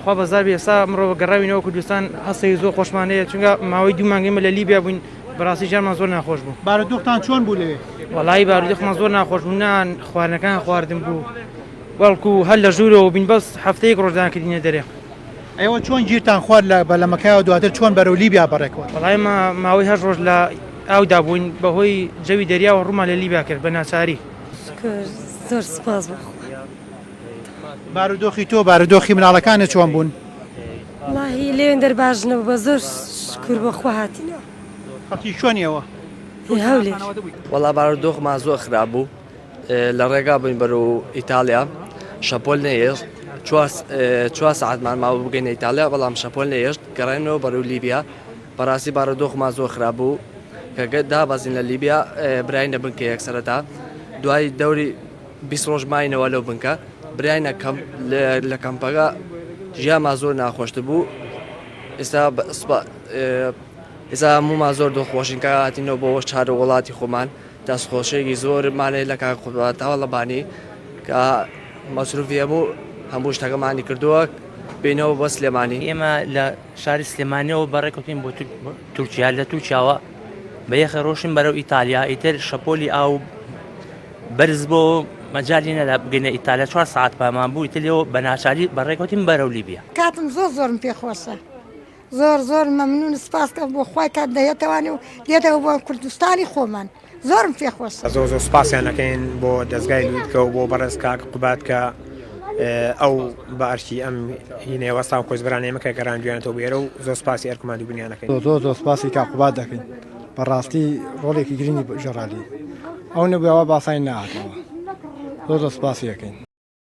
خوا بەزار بێ ئێستا ئەمڕۆ گەڕاوینەوە کوردستان هەستێکی زۆر خۆشمان هەیە چونکە ماوەی دوو مانگ ئێمە لە لیبیا بووین بەڕاستی ژیانمان زۆر ناخۆش بوو. بارودۆختان چۆن بوو لەوێ؟ وەڵایی بارودۆخمان زۆر ناخۆش بوو نان خواردنەکان خواردن بوو بەڵکو هەر لە ژوورەوە بین بەس هەفتەیەک ڕۆژدان کردینە دەرێ. ئێوە چۆن گیرتان خوارد لە بەلەمەکە و دواتر چۆن بەرەو لیبیا بەڕێکەوت؟ وەڵایی ئێمە ماوەی هەشت ڕۆژ لە ئاودا بووین بەهۆی جەوی دەریاوە ڕوومان لە لیبیا کرد بە ناچاری. شکر زۆر سوپاس بۆ خوا. بارودۆخی تۆ بارودۆخی مناڵەکانت چۆن بوون؟ وەڵاهی لەوێندەر باش نەبوو بە زۆر شکر بۆ خوا هاتینەوە. خەڵکی کوێن ئێوە؟ هەولێر. وەڵا بارودۆخمان زۆر خراپ بوو لە ڕێگا بووین بەرەو ئیتاڵیا شەپۆل نەیەشت چوار سەعاتمان ماوە بگەینە ئیتاڵیا بەڵام شەپۆل نەیەشت گەڕێنەوە بەرەو لیبیا بەڕاستی بارودۆخمان زۆر خراپ بوو کە دابەزین لە لیبیا براینە بنکەیەک سەرەتا دوای دەوری 20 ڕۆژ ماینەوە لەو بنکە براینە کەم لە کەمپەکە ژیانمان زۆر ناخۆشتر بوو ئێستا ئێستا هەموومان زۆر دڵخۆشین کە هاتینەوە بۆ شار و وڵاتی خۆمان دەستخۆشیەکی زۆرمان هەیە لە کاک قوباد تاڵەبانی کە مەسروفی هەموو هەموو شتەکەمانی کردووە بینەوە بۆ سلێمانی. ئێمە لە شاری سلێمانیەوە بەڕێکەوتین بۆ تورکیا لە تورکیاوە بە یەخە ڕۆشن بەرەو ئیتالیا ئیتر شەپۆلی ئاو بەرز بۆ مەجالی نەدا بگەینە ئیتالیا چوار ساعت پامان بوو ئیتر لێەوە بە ناچاری بەڕێکەوتین بەرەو لیبیا. کاتم زۆر زۆرم پێ خۆشە زۆر زۆر مەمنون سپاس کەم بۆ خوای کە دەێتەوانی و دێتەوە بۆ کوردستانی خۆمان زۆرم پێ خۆشە. زۆر زۆر سوپاسیان ئەکەین بۆ دەزگای لوتکە و بۆ بەڕێز کاک قوباد کە ئەو بە ئەرکی ئەم هینەیە وەستا و کۆچبەران ئێمە کە گەڕاندویانەتەوە بۆ ئێرە و زۆر سوپاسی ئەرک و ماندووبوونیان ئەکەین. زۆر زۆر سوپاسی کاک قوباد دەکەین بەڕاستی ڕۆڵێکی گرنگی ژێڕالی ئەو نەبووە باسانی نەهاتەوە زۆر زۆر سوپاسی ئەکەین.